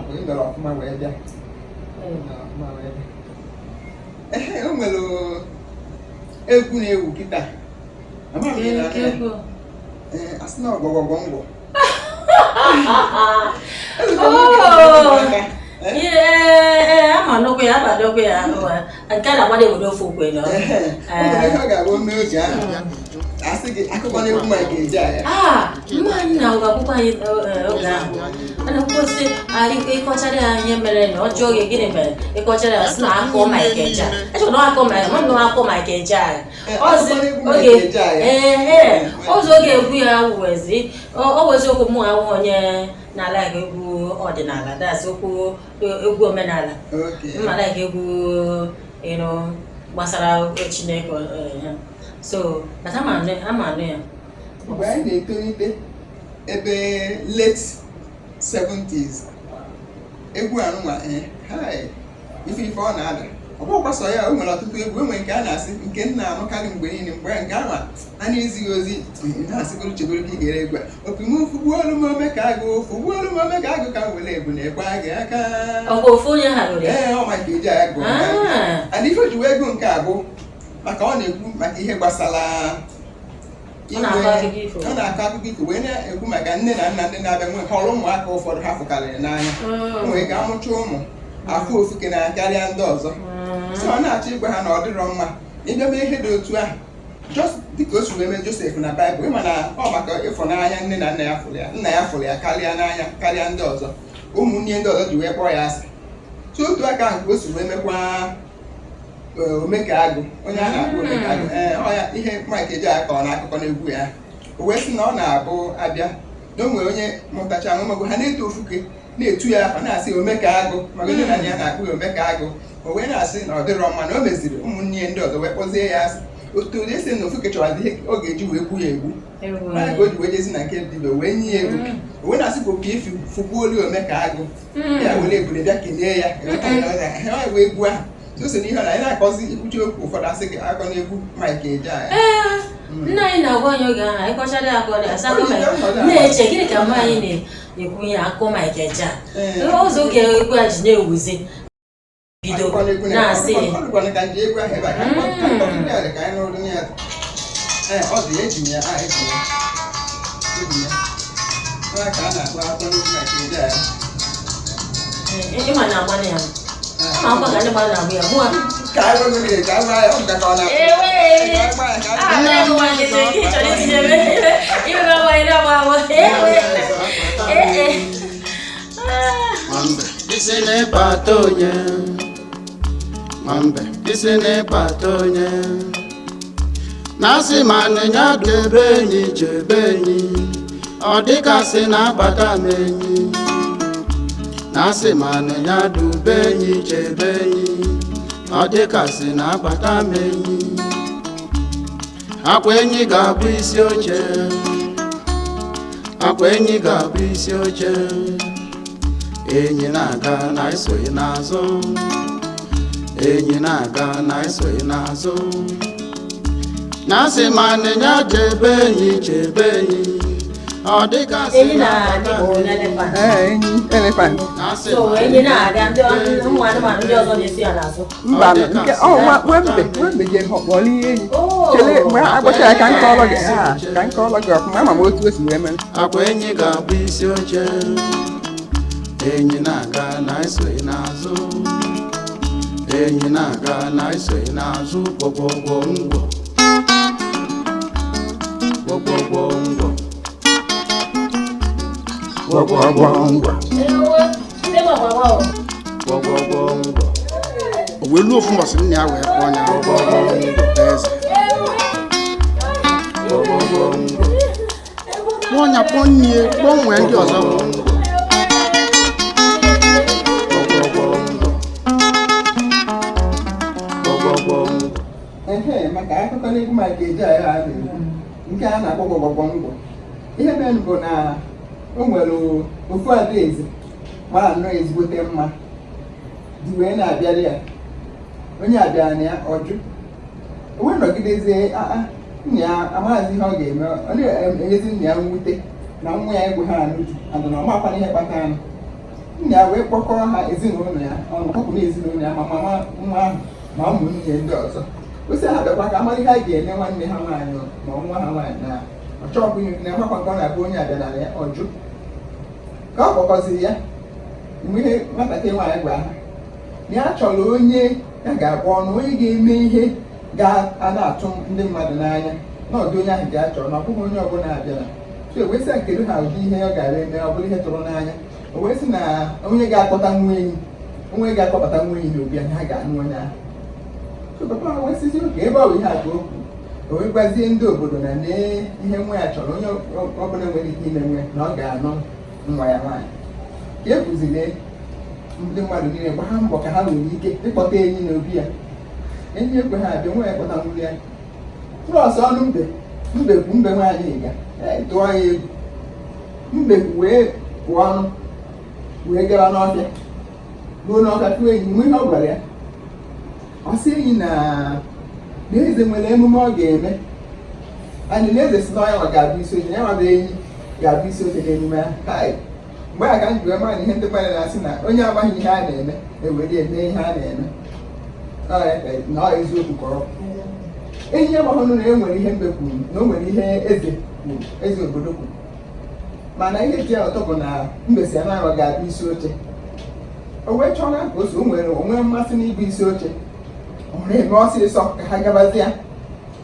Ị mere ọfụma wee bịa. Ị mere ọfụma wee bịa. Ehe, o nwere egwu na-ewu kịta. Ama m ị na-anụ ya. Ee, asị na ọgwọgwọgwọ ngwọ. Oh! Ee, ama nụkwa ya, ama nụkwa ya. Nke a na-agbada ewere ofe okwe nọ. Ehe, o nwere ihe ọ ga-abụ ome oge ahụ asị gị akụkọ n'egwu Mike Ejeagha. Ah, mma anyị na akwụkwọ anyị oge ahụ. A na-akwụkwọ sị ịkọchara ya ihe mere na ọ jụọ gị gịnị mere ịkọchara ya sị na akọ Mike Ejeagha. Echekwa na akọ Mike, ma na akọ Mike Ejeagha. Ọzọ oge ee ọzọ oge egwu ya wezi ọ wezi okwu mụ awụ onye na-alike egwu ọdịnala, that's okwu egwu omenala. Mma like egwu gbasara Chineke, so but ama anụ ya. Mgbe anyị na-etolite ebe late 70s, egwu anụnwa ife ife ọ na-ada ọ bụghịkwa sọ ya, o nwere ọtụtụ egwu. E nwere nke a na-asị nke m na-anụkarị mgbe niile mgbe nke ahụ a na-ezighị ozi na-asịgoro chebere ka ị gere egwu a opi m fụgbuolu m ome ka agụ fụgbuolu m ome ka agụ ka m were ebu na-ekwe agụ aka. Ọkwa ofu onye ha gụrụ ya? Ee, ọ Mike Ejeagha gụrụ ya. And ife o ji wee gụ nke a bụ maka ọ na-ekwu maka ihe gbasara Ọ na-akọ akụkọ ifo. Ọ na-akọ akụkọ ifo wee na-ekwu maka nne na nna ndị na-abịa nwee họrọ ụmụaka ụfọdụ ha fụkarịrị n'anya. Nwee ka amụcha ụmụ afụ ofuke na karịa ndị ọzọ. So ọ na-achọ ịgwa ha na ọ dịrọ mma ịbịa mee ihe dị otu ahụ, just dịka o si wee mee Josef na Baịbụl. Ịma na ọ maka ịfụnanya nne na nna ya fụrụ ya, nna ya fụrụ ya karịa n'anya karịa ndị ọzọ, ụmụnne ndị ọzọ ji wee kpọọ ya asị. So otu aka ahụ ka o si wee mekwa Omekagụ, onye a na-akpọ Omekagụ. Ee, ọ ya ihe Mike Ejeagha kọrọ n'akụkọ n'egwu ya. O wee sị na ọ na-abụ abịa na o nwere onye mụtacha nwa ha na-eto ofuke na-etu ya afa na-asị Omekagụ, maka nne na nna ya na-akpụ ya Omekagụ. O wee na-asị na ọ dịrọ mma na o meziri ụmụnne ya ndị ọzọ wee kpọzie ya asị. Otu ụdị esi na ofuke chọrọ ihe ọ ga-eji wee gbu ya egbu ya ka o ji wee jezi na nke dibịa wee nye ya opi. O wee na-asị ka opi efi fụgbuolu Omekagụ, ya were ebule bịa kelee ya. Ha wee egwu ahụ so so n'ihe na anyị na-akọzi ikwuchi okwu ụfọdụ asị gị akọ n'egwu Mike Ejeagha. Ee, nna anyị na-agwa anyị oge ahụ anyị kọchara ya akọ na asa akọ Mike. Na-eche gịnị ka mma anyị na-ekwu ihe akọ Mike Ejeagha. Ụzọ oge egwu a ji na-ewuzi bido Akụkọ n'egwu na- na-asị ọ dịkwana ka nji egwu ahụ ebe a ka mkpọtụ ya dị ka anyị nụrụ ya. Ee, ọ dị, eji m ya, a eji m ya, eji m ya. Ọ ka a na-akpọ akụkọ n'egwu Mike Ejeagha. Ịma na agbanị ya ama akwa ka ndị mmadụ na-agba ya mụa. Ka a gwa gị ka a gwa ya, ọ bụ ka ọ na- Ewe. Ka a gwa ya, ka a gwa Ah, ya. nne m nwaanyị sị, "Ị chọrọ itinye ebe ime ebe agbanye na-agba agba." Ewe. Ee, ee. Ah. Nwambe isi na-ịkpata onye, nwambe isi na-ịkpata onye, na-asị ma nịnya debe enyi chebe enyi, ọ dịkasị na-akpata m enyi, na-asị ma nịnya dube enyi chebe enyi, ọ dịkasị na-akpata m enyi. Akwa enyi ga-abụ isi oche, akwa enyi ga-abụ isi oche, enyi na-aga na esoghị n'azụ, enyi na-aga na esoghị n'azụ, na-asị ma nịnya chebe enyi chebe enyi, ọ dịkasị Enyi na-adị bụ elephant. Ee, enyi elephant. Na-asị So ma enyi na-aga ndị ụmụ anụmanụ ndị ọzọ na-esi ya n'azụ. Mba, nke ọ nwambe nwambe je kpọrọ ihe enyi. Oh. Chele mgbe a gbachara ya ka nke ọlọ gị ha ka nke ọlọ gị ọfụma, ama m otu o si wee mere. Akwa enyi ga-abụ isi oche, enyi na-aga na esoghị n'azụ, enyi na-aga na esoghị n'azụ, gwogwogwo ngwọ, gwogwogwo ngwọ, gwogwogwo ngwọ. Ewe, ndị gbagbawa o. Gwogwogwo ngwọ. O wee luo ofu mbọsị nna ya wee kpọọ ya, gwogwogwo ngwọ eze, gwogwogwo ngwọ, kpọọ ya, kpọọ nne, kpọọ nwee ndị ọzọ, gwogwogwo ngwọ, gwogwogwo ngwọ. Ehe, maka akụkọ n'egwu Mike Ejeagha a na-ekwu nke a na-akpọ gwọgwọgwọ ngwọ, ihe mere bụ na o nwere ofu adaeze mara nnọọ ezigbote mma di wee na-abịara ya, onye abịara na ya ọjụ, o wee nọgidezie aa nna ya amaghịzi ihe ọ ga-eme. Ọ na-enyezi nna ya mwute na nwa ya egwu ha anụ di andụ na ọ makwana ihe kpatara nụ. Nna ya wee kpọkọrọ ha ezinụlọ ya ọnụ, kpọpụ na ezinụlọ ya, ma mama nwa ahụ ma ụmụnne ya ndị ọzọ. O sị ha bịakwa ka amara ihe a ga-eme nwanne ha nwaanyị ma nwa ha nwaanyị na ọ chọọkwa ihe na amakwa nke ọ na-abụ onye abịa nara ya ọjụ. Ka ọ kpọkọziri ya, mgbe ihe nwatakịrị nwaanyị gwara ha na ya chọrọ onye ya ga-agba ọnụ, onye ga-eme ihe ga-a na-atụ ndị mmadụ n'anya, na ọdụ onye ahụ ga achọrọ, na ọ bụghị onye ọbụla abịara. So wee sị ya kedu ha ụdị ihe ọ gara eme, ọ bụrụ ihe tụrụ n'anya. O wee sị na onye ga-akpọta nwa enyi, onye ga-akpọbata nwa enyi n'obi ya, na ha ga-anụ onye ahụ. So papa ha wee sịzi oke ebe ọ bụ ihe a ka o kwuru, o wee gwazie ndị obodo na nee ihe nwa ya chọrọ, onye ọbụla nwere ike ime nwa na ọ ga-anụ nwa ya nwaanyị. Ka e kwuziri, ndị mmadụ niile gbaa mbọ ka ha nwere ike ịkpọta enyi n'obi ya. Enyi ekwe ha abịa, nwa ya kpọta nwunye ya plus ọnụ mbe mbekwu mbe nwaanyị ga tụọ ya egwu. Mbekwu wee pụọ ọnụ wee gawa n'ọfịa, ruo n'ọfịa tụọ enyi nwe ihe ọ gwara ya. Ọ sị enyi na na eze nwere emume ọ ga-eme anyị, na eze si na ọya ga-abụ isi oche, ya nwa bụ enyi ga-abụ isi oche n'emume ahụ. Hai, mgbe a ka m ji wee mara na ihe ndị mmadụ na-asị na onye amaghị ihe a na-eme ewere eme ihe a na-eme na ọ eziokwu kọrọ. Enyi amaghị na e nwere ihe mbe kwuru, na o nwere ihe eze kwuru, eze obodo kwuru. Mana ihe dị ya ụtọ bụ na mbe si anaghị ga-abụ isi oche. O wee chọọ na ka o so o nwere onwe mmasị n'ịbụ isi oche, ọ na-eme ọsịsọ ka ha gabazie.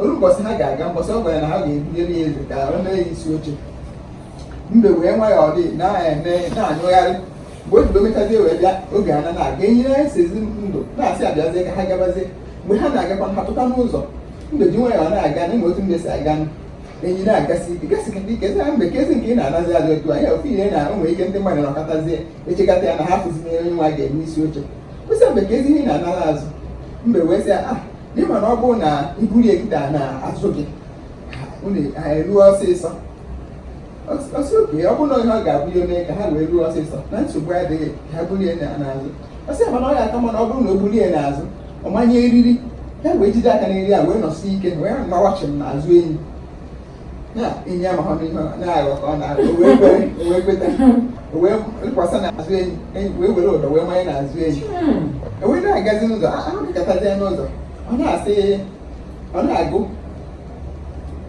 Olu mbọsị ha ga-aga, mbọsị ọ gwara na ha ga-ebunyere ya eze ka o mee ya isi oche. Mbe wee nwayọọ dị na-eme na-anyụgharị. Mgbe o jibe mechazie wee bịa, oge ana na-aga, enyi na-esezi ndụ na-asị abịazie ka ha gabazie. Mgbe ha na-agakwa, ha pụta n'ụzọ, mbe ji nwayọọ na-aga na otu mbe si aga, enyi na-agasi ike gasịkata ike sị mbe kezi nke ị na-anazi azụ otu a ya ofe ihe na o nwere ike ndị mmadụ nọkọtazie echekata ya na ha fụzi onye nwa ga-eme isi oche. Kwụsị mbe, kezi ihe ị na-anara azụ? Mbe wee sị ah, n'ịma na ọ bụrụ na iburu ekita na azụ gị unu eruo ọsịsọ ọsị oke, ọ bụrụ na ihe ọ ga-abụ ya mee ka ha wee ruo ọsịsọ na nsogbu adịghị ka ha bulie n'azụ. Ọsị ya mana ọ ya aka mana ọ bụrụ na o bulie n'azụ, ọ manye eriri ya wee jide aka n'eriri a wee nọsie ike wee nọwachi m n'azụ enyi na enyi amaghị n'ihe na-aghọ ka ọ na-aghọ. O wee kwere, o wee kweta, o wee lekwasị n'azụ enyi, enyi wee were ụdọ wee manye n'azụ enyi. O wee na-agazi n'ụzọ, ahụ gakọtazie n'ụzọ, ọ na-asị, ọ na-agụ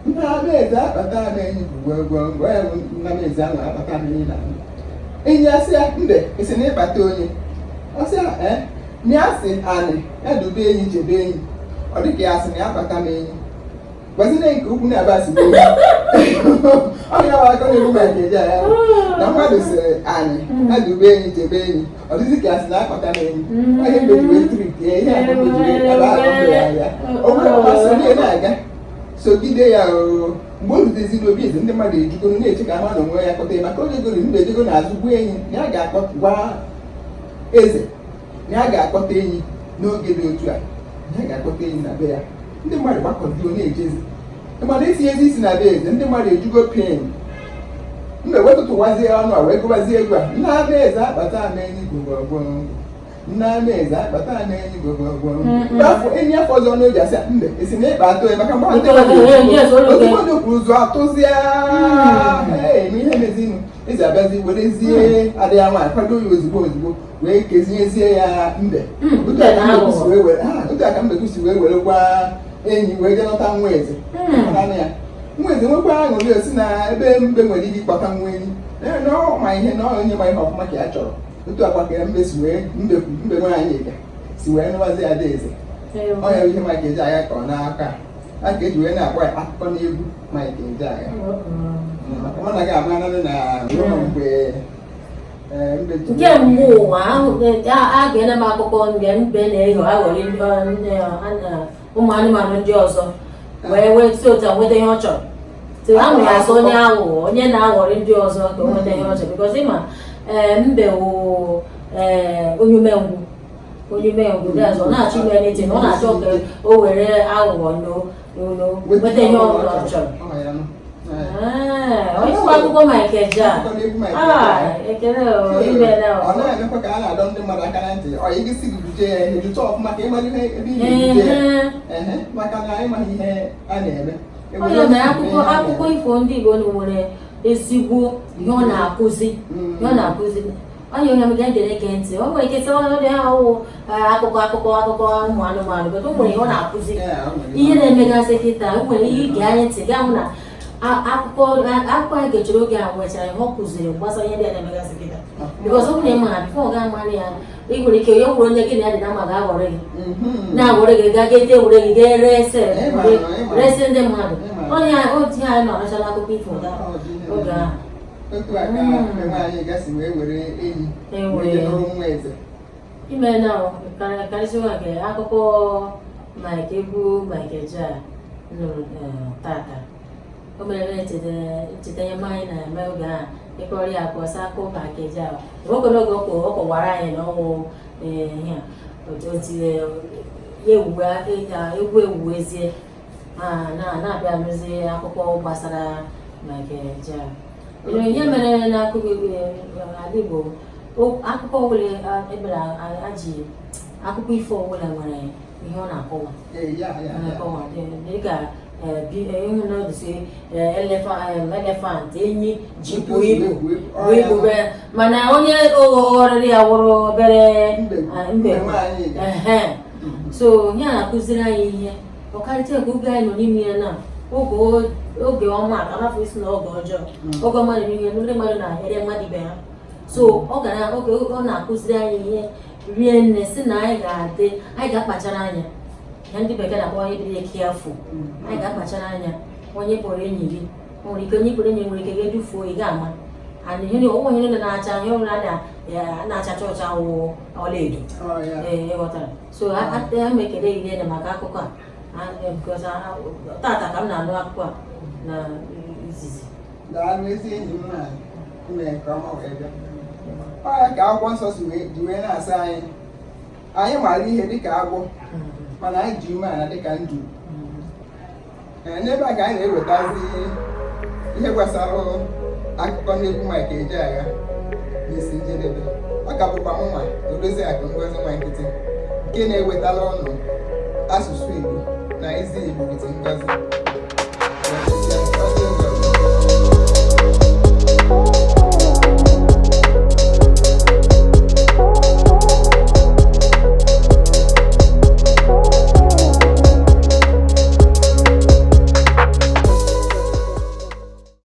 nna m eze akpata m enyi bụ gwogwongwo ya bụ nna m eze ahụ akpata m enyi na enyi. Asị ya mbe esi na ịkpata onye, ọ sị ya ee, na ya sị anị ya dube enyi chebe enyi, ọ dịka ya sị na ya akpata m enyi. Gwazine nke ukwu na-aba si enyi ọ bụ ya bụ aka na-egbu maka eji ya na mmadụ sịrị anyị ya dube enyi chebe enyi, ọ dịzị ka ya sị na akpata m enyi. Onye mbe ji wee trick ya ihe a mbe ji wee ebe ahụ mbe ya ya o wee ọmasị onye na-aga sogide ya. O mgbe o ruteziri obi eze, ndị mmadụ ejugoro na-eche ka ama na onwe ya kpọta ya, maka onye goro mbe ejego n'azụ gwa enyi na ya ga-akpọ gwa eze na ya ga-akpọta enyi n'oge dị otu a, na ya ga-akpọta enyi na be ya. Ndị mmadụ gbakọjuo na-ejezi mana etinyezi isi na be eze, ndị mmadụ ejugo pin. Mbe wetụtụwazie ọnụ a wee gụbazie egwu a, nna m eze akpata m enyi gwogwogwo, nna m eze akpata m enyi gwogwogwo. Mgbe afọ enyi afọ ọzọ n'oji asị mbe esi na ịkpa atụ ya maka mgbe ndị mmadụ ozugbo ndị kwuru ụzọ atụzie eme ihe mezinu eze abịazi werezie ada ya nwaanyị kwado ya ozugbo ozugbo wee kezinyezie ya mbe. Otu aka mbe si wee werekwa enyi wee jee nọta nwa eze ya. Nwa eze nwekwa aṅụrị, osi na ebe mbe nwere ike ịkpọta nwa enyi na ọ ma ihe na onye ma ihe ọfụma ka ya chọrọ. Otu akwa ka mbe si wee mbekwu mbe nwaanyị ga si wee nụwazi ada eze. Ọ ya ihe Mike Ejeagha ka ọ n'aka a ka eji wee na-akpọ ya akụkọ n'egwu Mike Ejeagha, maka ọ naghị ama nanị na mgbe Kemgbe ụwa ahụ a ga-ene m akụkọ mgbe mbe na-eghọ aghọrị ụmụ anụmanụ ndị ọzọ wee wee si otu a nweta ihe ọ chọrọ. So a nwere asị onye aghụghọ, onye na-aghọrị ndị ọzọ ka o nweta ihe ọ chọrọ, because ịma ee mbe wụ ee onye umengwụ, onye umengwụ that's ọ na-achọ ime anything, ọ na-achọ ka o were aghụghọ no nweta ihe ọ bụla ọ chọrọ. Onye nwe akụkọ Mike Ejeagha, ekele ime na ọ na-emekwa ka a na-adọ ndị mmadụ aka na ntị, ọ ị gị buje ya ihe jụta ọfụma ka ịmara ihe ebe ị ga-ebuje ya, ehe, maka na ịmaghị ihe a na-eme. Onye mere akụkọ ifo ndị Igbo nwere ezigbo ihe ọ na-akụzi, ihe ọ na-akụzi. Onye onye m ga-egere ege ntị, o nwere ike sị ọ dị ha wụ akụkọ ụmụ anụmanụ, but o nwere ihe ọ na-akụzi, Yeah, o nwere. Ihe na-emegasị kịta. O nwere ihe ige anyị ntị gaa hụ na akụkọ anyị gechara oge a nwechara ihe ọ kụziri gbasara ihe ndị a na-emegasị kịta, because ọ bụrụ na ị ma before ọ ga-ama ya, ị nwere ike ya nwere onye gị na ya dị na mma ga-aghọrọ gị, na-aghọrọ gị, gaa gete were gị gaa rese Ịma na, ịma. Resi ndị mmadụ. Ịma. Onye otu ihe anyị nọ-arụchala akụkọ ifo da Ọ dị ihe oge ahụ. Otu a ka nwaanyị gasi wee were enyi Ewe. wee jee nụrụ nwa eze. Ime na karịsịa nke akụkọ Mike, egwu Mike Ejeagha nụrụ tata, o mere m ncheta ihe anyị na-eme oge ahụ, ịkọrọ ya akọ sị akụ Mike Ejeagha nwoke n'oge ọ kọwara anyị na ọwụ ihe a otu ya ewuwe egwu ewuwezie ma na-abịa anụzi akụkọ gbasara Mike Ejeagha. Ihe mere n'akụkọ ala Igbo, akụkọ ọbụla ebere a ji akụkọ ifo ọbụla nwere ihe ọ na-akọwa. Ee, ya. Na-akọwa dịka ịhụ na ọdịsị elephant, enyi ji buo ibu buo ibu mana onye ghọrịrị ya wụrụ obere Mbe. Mbe. Mbe nwaanyị ga. Ehe. So ihe a na-akụziri anyị ihe ọkarịcha nke oge anyị nọ n'ime ya na oge ọma ka afọ isi na oge ọjọọ, oge ọma nọ n'ime ndị mmadụ na-ere mmadụ ibe ha. So ọ gara oge ọ na-akụziri anyị ihe rie nne si na anyị ga-adị, anyị ga-akpachara anya, ihe ndị bekee na-akpọ onye dị careful. Anyị ga-akpachara anya onye kpọrọ enyi gị. O nwere ike onye kpọrọ enyi nwere ike ga-edufuo, ị ga-ama and ihe onwe ihe niile na-acha, ihe ọbụla na-achacha ọcha wụ ọlaedo. Ọ ya. Ee, ịghọtara. So a m ekele gị niile maka akụkọ a, because tata ka m na-anụ akụkọ a na izizi. Daalụ, ezi enyi m nwaanyị, ime nke ọma wee bịa. Ọ ya ka akwụkwọ nsọ si wee ji wee na-asa anyị, anyị maara ihe dịka agwọ, mana anyị ji umeala dịka nduru. Ee, n'ebe a ka anyị na-ewetazi ihe gbasara akụkọ n'egwu Mike Ejeagha n'isi njedebe. Ọ ka bụkwa mụnwa, Odoziakụ Ngozi Nwa Nkịtị, nke na-ewetala ọnụ asụsụ Igbo na Ezi Igbo with Ngozi.